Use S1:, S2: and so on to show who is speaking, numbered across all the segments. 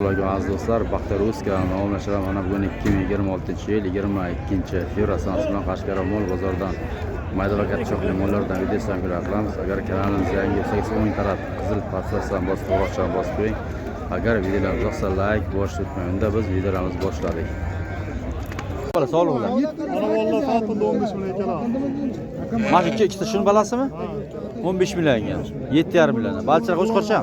S1: Alaykum aziz do'stlar. Baxtiyor Uz kanalining obunachilar, mana bugun 2026-yil 22-fevral sanasi bilan Qashqadaryo mol bozoridan mayda va katta shoxli mollardan video sankular qilamiz. Agar kanalimizga yangi bo'lsangiz, o'ng taraf qizil podstavkadan bosib, qo'ng'iroqchani bosib qo'ying. Agar videolarimiz yoqsa, like bosishni unutmang. Unda biz videolarimizni boshladik. Bola sog'liqlar.
S2: Ana vallahi sotildi 15 million ikkala.
S1: Mana shu ikkita shuni balasimi? 15 millionga. 7,5 million. Balchilar qo'chqorcha.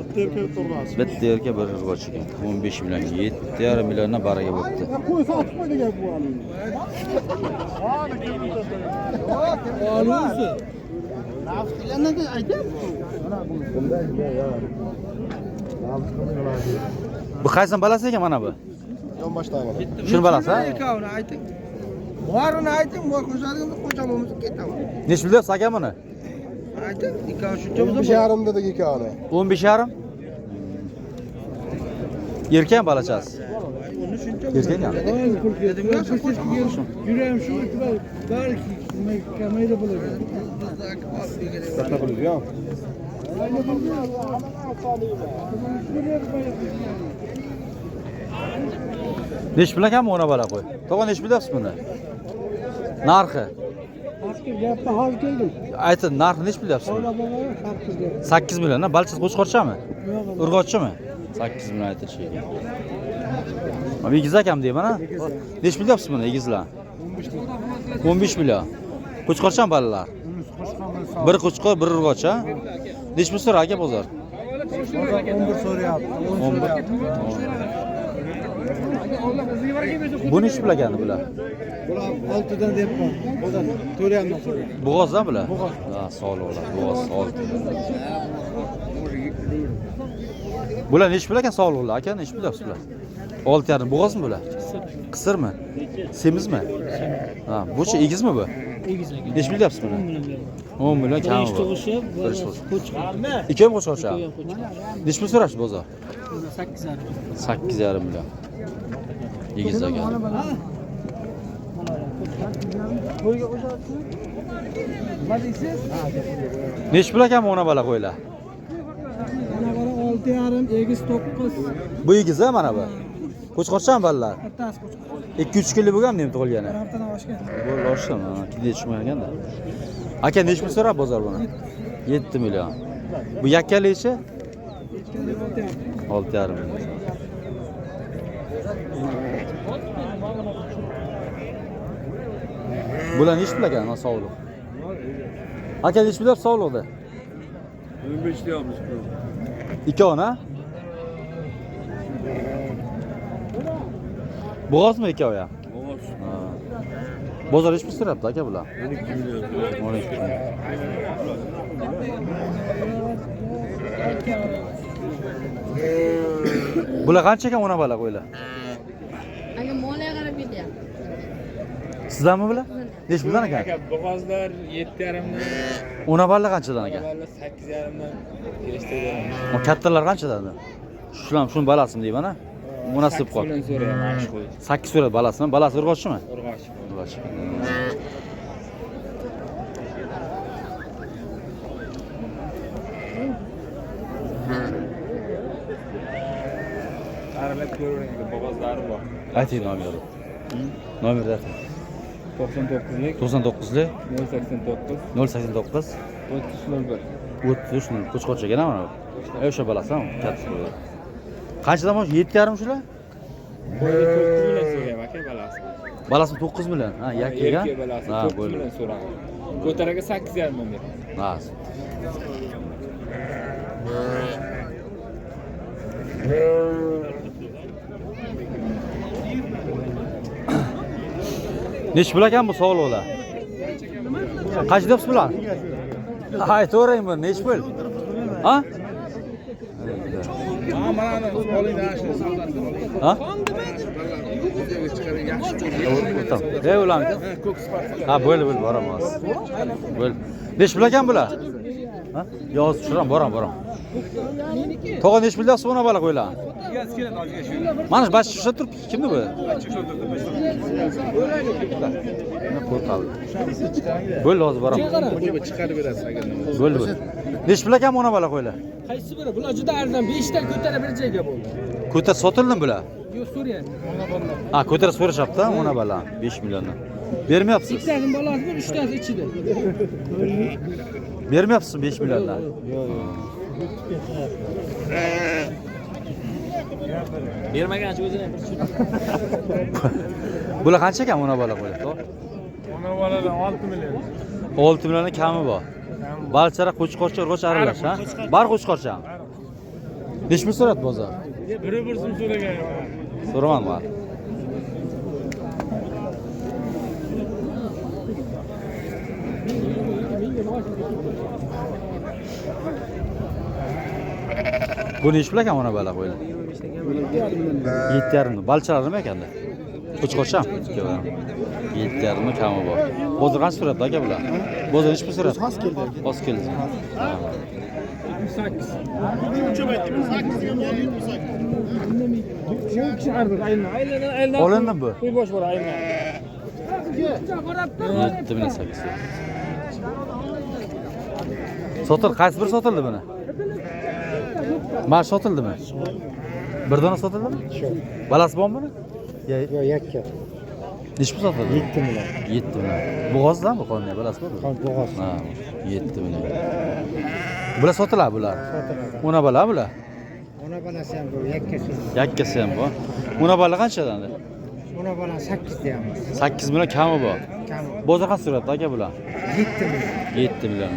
S2: Bitta erkak turg'asi.
S1: Bitta erkak, bir urg'ochi ekan. 15 millionga 7,5 milliondan baraga bo'pti.
S2: Qo'y sotib qo'y degan bu hali.
S1: Bu qaysi balasi ekan mana bu?
S2: Yonboshdan bola.
S1: Shuni balasi, ha?
S3: Ikkovini ayting. Borini ayting, bor qo'shadigan qo'shaman, ketaman.
S1: Nechi pul deyapsiz aka buni?
S3: Ayting, ikkovi shuncha bo'lsa.
S2: 15,5 dedik ikkovini.
S1: 15,5? Erkak balachasi.
S3: Uni shuncha
S1: Erkak ham.
S3: Dedim-ya,
S4: Yuragim shu balki kamayda bo'ladi.
S2: Katta qilib, yo.
S1: Nechi pul ekan bu ona bala qo'y? Tog'a, nechi pul deyapsiz buni? Narxi.
S4: Gapni hozir keldim.
S1: Ayting, narxi nechi pul deyapsiz buni?
S4: Bola bola 8 ga.
S1: 8 million, balchasi qo'chqorchami? Urg'ochimi? 8 million aytilishi ekan. Mana egizak ham deyman, ha? Nechi pul deyapsiz buni egizlar? 15 million. Qo'chqorchami bolalar? Bir qo'chqor, bir urg'och, ha? Nechi pul so'ra aka bozor?
S4: 11 so'rayapti.
S1: 11. Bu nechi pul ekan bular?
S4: Bular 6dan deyapman. Bozor 4,5dan so'rayapti.
S1: Bo'g'ozdan bular? Bo'g'oz. Ha, sog'liqlar, bo'g'oz olti. Bular nechi pul ekan sog'liqlar aka? Nechi pul deyapsiz bular? 6,5. Bo'g'ozmi bular? Qisirmi? Semizmi? Ha, buchi egizmi bu?
S5: Egiz aka.
S1: Nechi pul deyapsiz buni? 10 million kami
S5: Birinchi
S1: bu.
S5: tug'ishi,
S1: Birinchi tug'ishi.
S5: qo'chqor.
S1: Ikkovi ham qo'chqorcha?
S5: Ikkovi ham qo'chqor.
S1: Nechi pul so'rashdi bozor?
S5: 8,5.
S1: 8,5 million. Egiz aka. Nechi pul ekan bu ona bola qo'ylar?
S4: Mana bola 6,5, egiz 9.
S1: Bu egiz ha mana bu. Qo'chqorchami bolalar?
S4: Bittasi qo'chqor.
S1: 2-3 kunlik bo'lganmi nima tug'ilgani?
S4: Bir haftadan oshgan.
S1: Bu oshgan, ha, kunda tushmagan-da. Aka, nechi pul so'rab bozor buni? 7 million. Bu yakkalichi? 6,5 million. Bular nechi pul ekan, sovliq? Aka, nechi pul deyapsiz sovliqda?
S2: 15 deyapmiz.
S1: Ikkovini, ha? Bo'g'ozmi ikkovi ham?
S2: Bo'g'oz.
S1: Ha. Bozor nechi pul so'rabdi aka bular?
S2: 12 million.
S1: 12 million. Bular qancha ekan ona bola qo'ylar?
S6: Aka, molga qarab ketyapti.
S1: Sizlarmi bular? Nechi puldan ekan?
S7: Aka, bo'g'ozlar 7,5dan,
S1: Ona bola qanchadan ekan?
S7: bolalar 8,5dan kelishtirib beramiz.
S1: O kattalar qanchadan? Shular shuni balasimi deyman, ha? Onasi deb
S7: 8
S1: qol.
S7: million so'rayapman shu qo'y.
S1: 8 so'radi balasimi? Balasi urg'ochimi?
S7: Urg'ochi.
S1: Urg'ochi.
S7: Aralab ko'ravering aka, bo'g'ozlari bor.
S1: Ayting nomerni. Nomerni ayting.
S7: 99lik
S1: 99lik
S7: 089
S1: 089
S7: 3301.
S1: 33 0 qo'chqorcha ekan mana bu. O'sha balasi ham katta qo'y. Qanchadan bosh? 7,5 shular?
S7: Qo'yga 9 million so'rayapman aka balasi.
S1: Balasi 9 million. Ha, yakka ekan.
S7: Erkak balasi
S1: Ha,
S7: 9
S1: bo'ldi.
S7: million so'rayapman. Ko'taraga 8,5 million beramiz.
S1: Ha. Nechi pul ekan bu sog'liqlar? Qancha deyapsiz bular? Aytavering buni, nechi pul? Ha? Ha? O'tam. Ey ularniki? Ha, bo'ldi, bo'ldi, boraman hozir. Bo'ldi. Nechi pul ekan bular? Ha? Yoz tushiram, boram, boram. Tog'a nechi pul deyapsiz ona baliq o'yla? Mana shu bachcha ushlab turibdi. Kimni bu? Mana qo'rqaldi. Bo'ldi, hozir boraman.
S2: Chiqarib berasiz agar nima.
S1: Bo'ldi, bo'ldi. Nechi pul ekan ona baliq o'yla?
S5: Qaysi biri? Bular juda arzon. 5 ta ko'tara bir joyga bo'ldi.
S1: Ko'tar sotildimi bular?
S5: Yo'q, so'rayapti.
S1: Ha, ko'tara so'rashyapti, ona bala 5 milliondan. Bermayapsiz.
S5: Ikkitasining bolasi bor, uchtasi ichida.
S1: Bermayapsizmi 5 milliondan?
S4: Yo'q, yo'q.
S7: Bermagancha o'zini bir tushirdi.
S1: Bular qancha ekan ona bala qo'ylar?
S2: Ona bolalar 6 million.
S1: 6 milliondan kami bor. Balchara qo'chqorcha urg'och aralash, ha? Bar qo'chqorcha. Nechi pul so'radi bozor?
S2: Biri bir so'm so'ragan.
S1: So'raman bor. Bu nechi pul ekan ona bala qo'ylar? 7,5. Balchalar nima ekanda? Qo'chqorcha? 7,5 kami bor. Bozor qancha so'rabdi aka bular? Bozor nechi pul so'rabdi?
S4: Hozir keldi.
S1: Hozir keldi.
S2: 78.
S1: Olindimi bu?
S7: Qo'y bosh bor aynan.
S1: 7,800. Sotil, qaysi biri sotildi buni? Mana sotildimi? Bir dona sotildimi? Balasi bormi buni?
S4: Yo'q, yakka.
S1: Nechi pul sotildi?
S4: 7 million.
S1: 7 million. Bo'g'ozdan bu qonun balasi bormi?
S4: Bo'g'oz.
S1: Ha, 7 million. Bular sotiladi bular. Ona bala bular.
S4: Ona balasi ham bor, yakkasi.
S1: Yakkasi ham bor. Ona bala qanchadan?
S4: Ona bala 8 deyamiz.
S1: 8 million kami bor.
S4: Kami.
S1: Bozor qancha so'rabdi aka bular?
S4: 7 million.
S1: 7 million.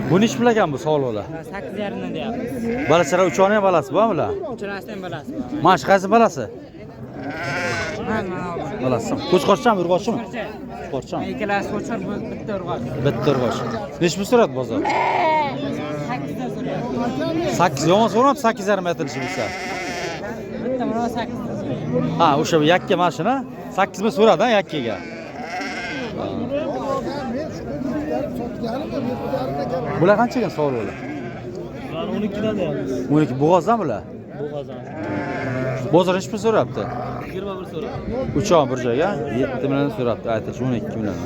S1: Bu nechi pul ekan bu sog'liqlar?
S5: 8,5 deyapmiz.
S1: Balachalar uchoni ham balasi bormi bular?
S5: Uchalasining balasi bor.
S1: Mana shu qaysi balasi?
S5: Mana bu.
S1: Balasi. Qo'chqorchami, urg'ochimi? Qo'chqorchami?
S5: Ikkalasi qo'chqor, bu bitta urg'och.
S1: Bitta urg'och. Nechi pul so'radi bozor?
S5: 8dan so'rayapti.
S1: 8 yomon so'ramabdi, 8,5 aytilishi bo'lsa.
S5: Bitta mana 8dan so'rayapti.
S1: Ha, o'sha yakka mashina 8 ming so'radi, ha, yakkaga. Bular qancha ekan sog'liqlar?
S7: Bular 12dan deyapmiz.
S1: 12 bo'g'ozdan bular?
S7: Bo'g'ozdan.
S1: Bozor nechi pul so'rabdi?
S7: 21 so'rabdi.
S1: Uchoq bir joyga 7 million so'rabdi, aytilishi 12 million.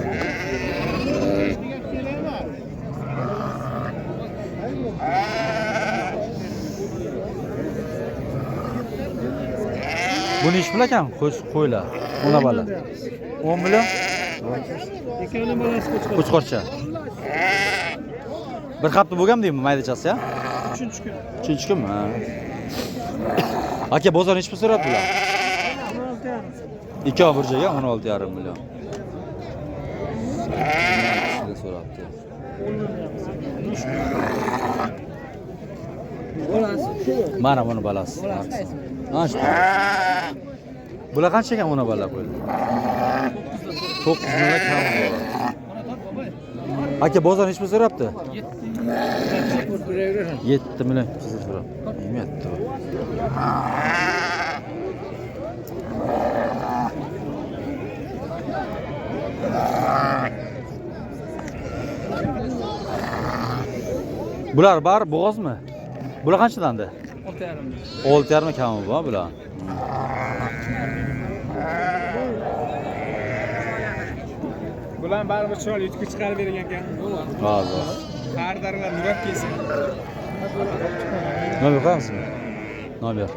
S1: Bu nechi pul ekan qo'ylar? Ona bala. 10 million?
S7: Ikkovining bolasi qo'chqor.
S1: Qo'chqorcha. Bir hafta bo'lganmi deymi maydachasi, ha?
S7: 3-kun.
S1: 3-kunmi? Ha. Aka, bozor nechi pul so'rabdi bular?
S7: 16,5.
S1: Ikkovi bir joyga 16,5 million. So'rabdi. Mana buni balasi. Ha, shu. Bular qancha ekan ona bala qo'ydi? 9 million kam bor. Aka, bozor nechi pul so'rabdi? 7 million 200 so'rabdi. Yemayapti bu. Bular bari bo'g'ozmi? Bular qanchadandi?
S7: 6,5.
S1: 6,5 kami bor bular.
S7: Bular baribir chiroyli yutib chiqarib bergan ekan.
S1: Hozir.
S7: Xaridorlar nurab kelsin.
S1: Nomer qo'yamizmi? Nomer.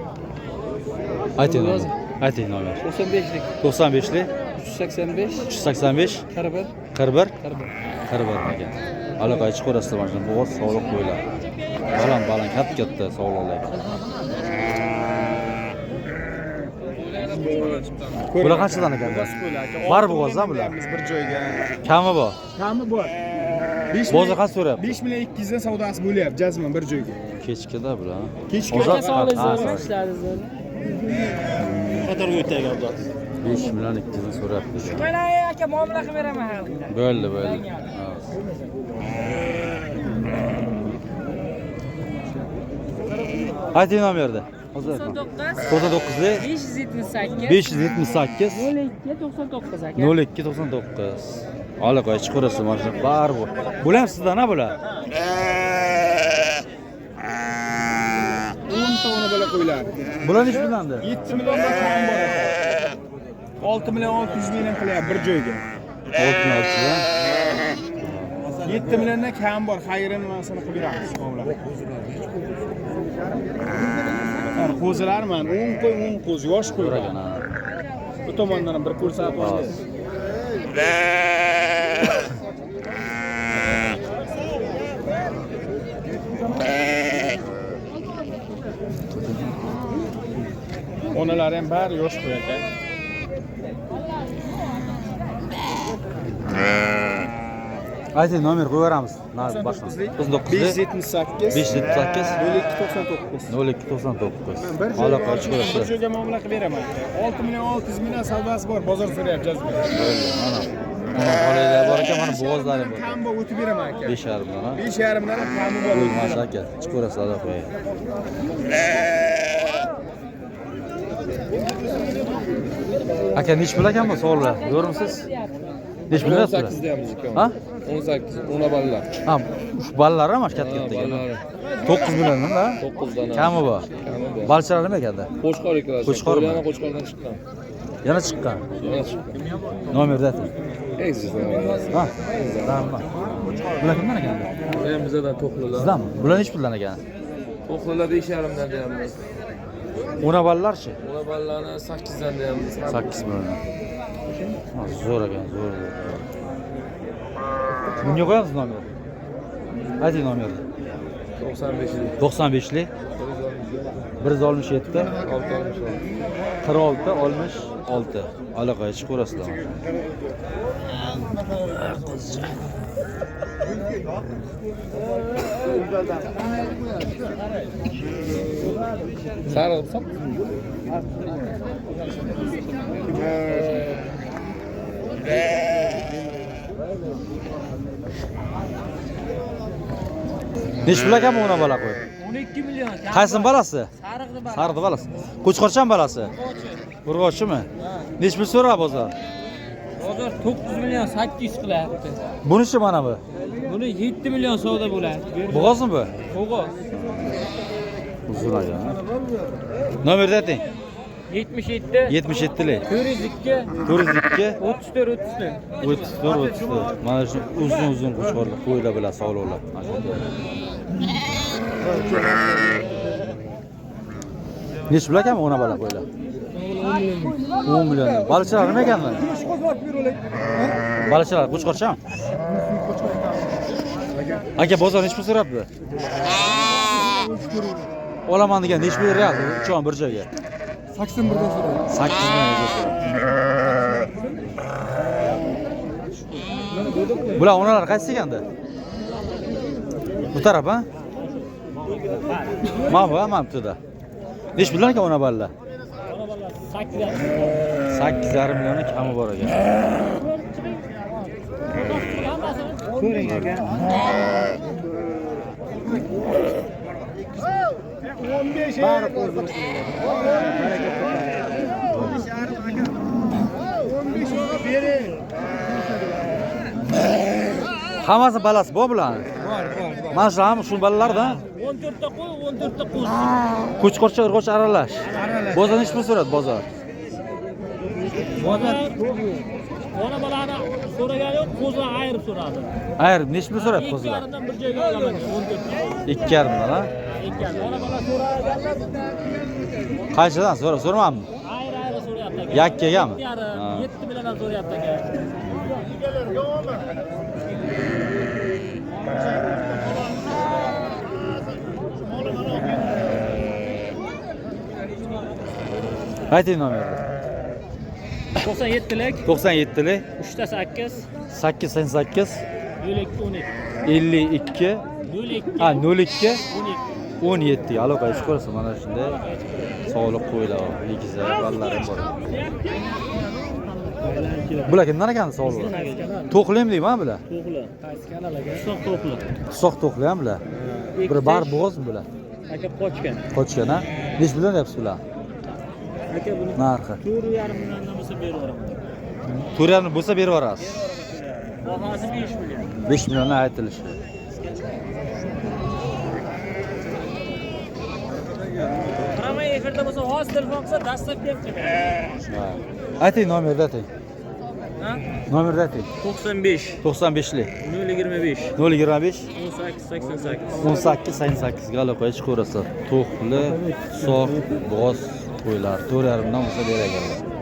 S1: Ayting nomer. Ayting nomer.
S5: 95lik.
S1: 95lik
S5: 385
S1: 385
S5: 41
S1: 41
S5: 41.
S1: 41 ekan. Aloqaga chiqaverasizlar mana shu bo'g'oz sog'liq qo'ylar. Baland baland katta-katta sog'liqlar. Bular qanchadan ekan? Bari bo'g'ozdan bular.
S2: Bir joyga.
S1: Kami bor.
S2: Kami bor.
S1: Bozor qancha so'rayapti?
S2: 5 million 200 dan savdosi bo'lyapti jazman bir joyga.
S1: Kechkida bular.
S2: Kechki.
S1: Ozod
S5: Aka, sog'ligingiz
S1: Ha,
S5: zo'rmi? Ishlaringiz zo'rmi?
S1: 5 million 200 dan so'rayapti.
S5: Mana aka muomala qilib beraman xalqqa.
S1: Bo'ldi, bo'ldi. Ayting nomerni. Hozir.
S5: 99
S1: 99
S5: 578
S1: 578
S5: 02 99 aka.
S1: 02 99. Aloqa chiqarasiz mana shu bari bu. Bular ham sizdan ha bular?
S2: 10 ta ona bola qo'ylar.
S1: Bular nechi puldandir?
S2: 7 milliondan kam bor aka. 6 million 600 mingdan qilyapti bir joyga.
S1: 6 million 600 ha?
S2: 7 milliondan kam bor, xayrini nimasini qilib beramiz muomala. Mana qo'zilar mana 10 qo'y, 10 qo'zi, yosh qo'y.
S1: Zo'r ekan ha.
S2: Bu tomondan ham bir ko'rsatib oldi. Onalari ham bari yosh qo'y aka.
S1: Ayting nomer qo'yib yuboramiz. Boshqa. 99
S2: 578
S1: 578
S2: 02 99.
S1: 02 99. Aloqa
S2: Bir
S1: chiqarasiz.
S2: joyga muomala qilib beraman. 6 million 600 mingdan savdosi bor, bozor so'rayapti jazma.
S1: Mana. Mana bolalar bor ekan, mana bo'g'ozlari bor.
S2: Kam bor o'tib beraman aka.
S1: 5,5 dan ha.
S2: 5,5 dan ham kami bor.
S1: Bu mana aka, chiqaverasiz aloqa. Aka, nechi pul ekan bu savollar? Ko'rmisiz? Nechi pul berasiz?
S8: 18 deyapmiz aka.
S1: Ha?
S8: 18, 10 bolalar.
S1: Ha, shu bolalar ham katta katta ekan. 9 milliondan da?
S8: 9 dan.
S1: Kami bor.
S8: Kami bor.
S1: Baliqchilar nima ekanda?
S8: Qo'chqor ikkalasi.
S1: Qo'chqormi?
S8: Yana qo'chqordan chiqqan.
S1: Yana chiqqan.
S8: Yana chiqqan.
S1: Nomerni ayting.
S8: Exist.
S1: Ha? Tamam. Bular kimdan ekan?
S8: Ham bizadan to'qlilar.
S1: Sizdanmi? Bular nechi puldan ekan?
S8: To'qlilar 5,5 dan deyapmiz.
S1: Ona bolalarchi?
S8: Ona bolalarni 8 dan deyapmiz.
S1: 8 million. Ha, zo'r ekan, zo'r. Bunga qo'yamiz nomer. Ayting nomerni.
S8: 95lik.
S1: 95lik 167 46 66. Aloqaga chiqaverasizlar.
S8: Sariq sop.
S1: Nechi pul ekan bu ona bola qo'y?
S5: 12 million.
S1: Qaysi bolasi?
S5: Sariqni balasi.
S1: Sariqni bolasi. Qo'chqorchan bolasi. Urg'ochimi? Nechi pul so'rab bozor?
S5: Bozor 9 million 800 qilyapti.
S1: Bunichi mana bu.
S5: Buni 7 million savdo bo'ladi.
S1: Bo'g'ozmi bu?
S5: Bo'g'oz.
S1: Uzun ekan. Nomerni ayting.
S5: 77
S1: 77lik
S5: 402
S1: 402
S5: 34 34.
S1: 34 34. Mana shu uzun uzun qo'chqorlar qo'ylar bilan sog'liqlar. Mana shu. Nechi pul ekan ona bola qo'ylar? 10 million. Baliqchilar nima ekan? Baliqchilar qo'chqorchami? Aka, bozor nechi pul so'rabdi? Olaman degan nechi pul real? Uchon bir joyga.
S4: 81 dan so'raydi.
S1: 8 million so'rabdi. Bular onalar qaysi ekanda? Bu taraf ha? Mana bu, mana bu yerda. Nechi puldan ekan ona bolalar? 8,5 millionni kami bor ekan.
S4: Ko'ring aka.
S2: 15
S4: Bari qo'zg'asin. Baraka topar.
S2: 15 bering.
S1: Hammasi balasi bor bularni.
S4: Bor, bor, bor.
S1: Mana shu ham shu bolalarda
S5: 14 ta qo'y, 14 ta qo'zi.
S1: Qo'chqorcha urg'och aralash. Bozor nechi pul so'radi bozor?
S5: Bozor ona bolani so'ragani yo'q, qo'zilar ayirib so'radi.
S1: Ayirib nechi pul so'radi qo'zilar?
S5: 2,5 dan bir joyga olaman, 14 ta.
S1: 2,5 dan ha?
S5: 2,5. Ona bola so'raganlar
S1: Qanchadan so'ra so'rmadimi?
S5: ayri-ayri so'rayapti aka.
S1: Yakkagami?
S5: 7,5, 7 milliondan so'rayapti aka.
S1: Ayting nomerni.
S5: 97lik
S1: 97lik
S5: 3 8
S1: 888
S5: 02 12
S1: 52
S5: 02
S1: ha 02
S5: 12
S1: 17 aloqa chiqarasiz mana shunday sog'liq qo'ylar bor, egizlar, bolalar ham bor. Bular kimdan ekan sog'liq? To'qlim deyman bular.
S5: To'qli. Qaysi kanal aka? Hisob to'qli.
S1: Hisoq to'qli ham bular. Bir bar bo'g'ozmi bular?
S5: Aka, qochgan.
S1: Qochgan, ha? Nechi puldan deyapsiz bular?
S5: Aka, buni
S1: Narxi.
S5: 4,5 milliondan bo'lsa berib yuboraman.
S1: 4,5 bo'lsa berib yuborasiz.
S5: Bahosi 5 million.
S1: 5 milliondan aytilishi.
S5: Prямой efirda bo'lsa, hozir telefon qilsa, dastlab kelib chiqadi.
S1: Ha. Ayting, nomerni ayting.
S5: Ha?
S1: Nomerni ayting.
S5: 95
S1: 95lik
S5: 025
S1: 025
S5: 18 88.
S1: 18 88 ga aloqaga chiqaverasizlar. To'qli, sog', bo'g'oz qo'ylar 4,5 dan bo'lsa berar ekanlar.